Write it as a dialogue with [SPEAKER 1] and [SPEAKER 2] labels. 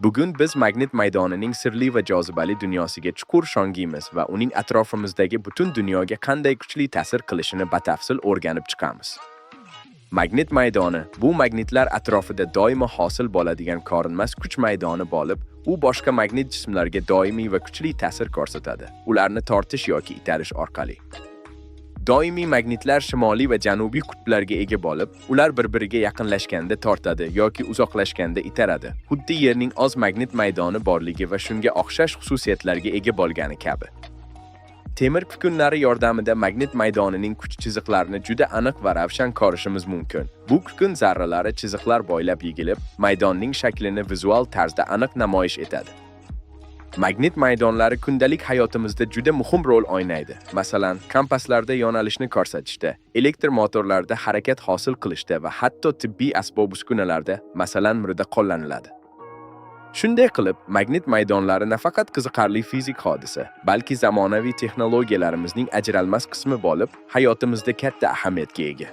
[SPEAKER 1] Bugun biz magnit maydonining sirli va jozibali dunyosiga chuqur sho'ngiymiz va uning atrofimizdagi butun dunyoga qanday kuchli ta'sir qilishini batafsil o'rganib chiqamiz. Magnit maydoni bu magnitlar atrofida doimo hosil bo'ladigan ko'rinmas kuch maydoni bo'lib, u boshqa magnit jismlarga doimiy va kuchli ta'sir ko'rsatadi, ularni tortish yoki itarish orqali. Doimiy magnitlar shimoliy va janubiy qutblarga ega bo'lib, ular bir-biriga yaqinlashganda tortadi yoki uzoqlashganda itaradi. Xuddi Yerning o'z magnit maydoni borligi va shunga o'xshash xususiyatlarga ega bo'lgani kabi. Temir kukunlari yordamida magnit maydonining kuch chiziqlarini juda aniq va ravshan ko'rishimiz mumkin. Bu kukun zarralari chiziqlar bo'ylab yig'ilib, maydonning shaklini vizual tarzda aniq namoyish etadi. Magnit maydonlari kundalik hayotimizda juda muhim rol o'ynaydi. Masalan, kompaslarda yo'nalishni ko'rsatishda, elektr motorlarda harakat hosil qilishda va hatto tibbiy asbob-uskunalarda, masalan, MRIda qo'llaniladi. Shunday qilib, magnit maydonlari nafaqat qiziqarli fizik hodisa, balki zamonaviy texnologiyalarimizning ajralmas qismi bo'lib, hayotimizda katta ahamiyatga ega.